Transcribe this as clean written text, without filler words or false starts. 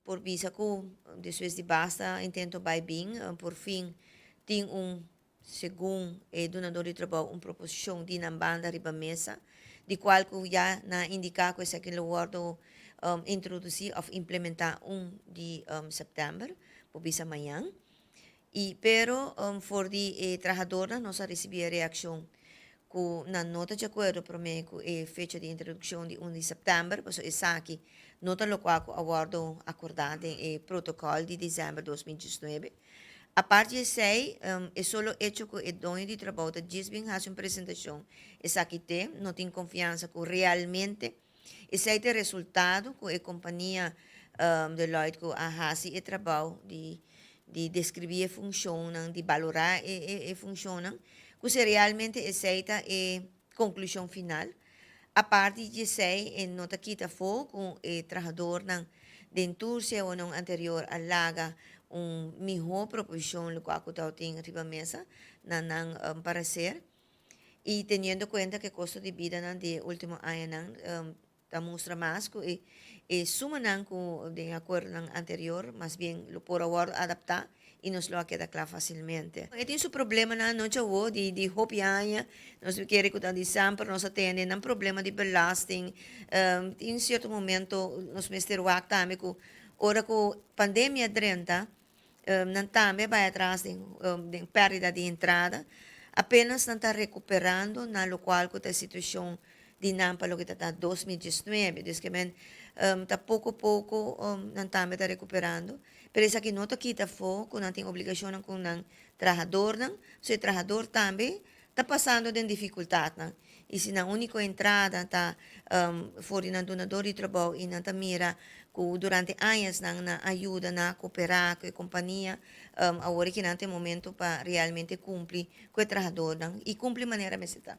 Por bisa ku despues di basta intento bai bin, por fin tin un, segun e dunador di trabou, un proposishon di nan banda riba mesa, di kual ku ya nan a indiká ku esaki lo wòrdu introdusí òf implementá un di sèptèmber, por bisa mañan. I pero for di e trahadornan nos a risibí e reakshon ku nan no ta djakuerdo promé ku e fecha di introdukshon di un di sèptèmber, pasobra esaki no ta lokual ku a wòrdu akordá den e protokòl di desèmber 2019. Apart di esei, e solo echo ku e doño di trabou ta djis bin hasi un presentashon esaki te no tin konfiansa ku realmente esei ta e resultado ku e kompania Deloitte ku a hasi e trabou di di deskribí e funshonnan, di balorá e e funshonnan, ku si realmente esei ta e konklushon final. Apart di esei e no ta kita afó ku e trahadornan den tur seonan anterior a laga un mihó proposishon lokual ku tabatin riba mesa na nan pareser i teniendo kuenta ku e kosto di bidanan di e último añanan ta mustra mas ku e e sumanan ku den e akuerdonan anterior mas bien lo por a wòrdu adaptá i nos lo a keda kla fasilmente. E tin su problemanan no djawo di di hopi aña, nos lo kere ku ta di semper nos a tende nan problema di belasting, tin sierto momento nos mester wak tambe ku ora ku pandemia drenta nan tambe a bai atras den den pèrdida di entrada, apenas nan ta rekuperando na lokual ku ta e situashon di nan pa loke ta ta 2019, dus ke men ta poko poko nan tambe ta rekuperando, pero esaki no ta kita afó ku nan tin obligashonnan ku nan trahadornan, so e trahador tambe ta pasando den difikultatnan i si nan úniko entrada ta for di nan dunador di trabou i nan ta mira ku durante añas nan a yuda, nan a koperá ku e kompania, awor e kinan ta e momento pa realmente kumpli ku e trahadornan i kumpli manera mester ta.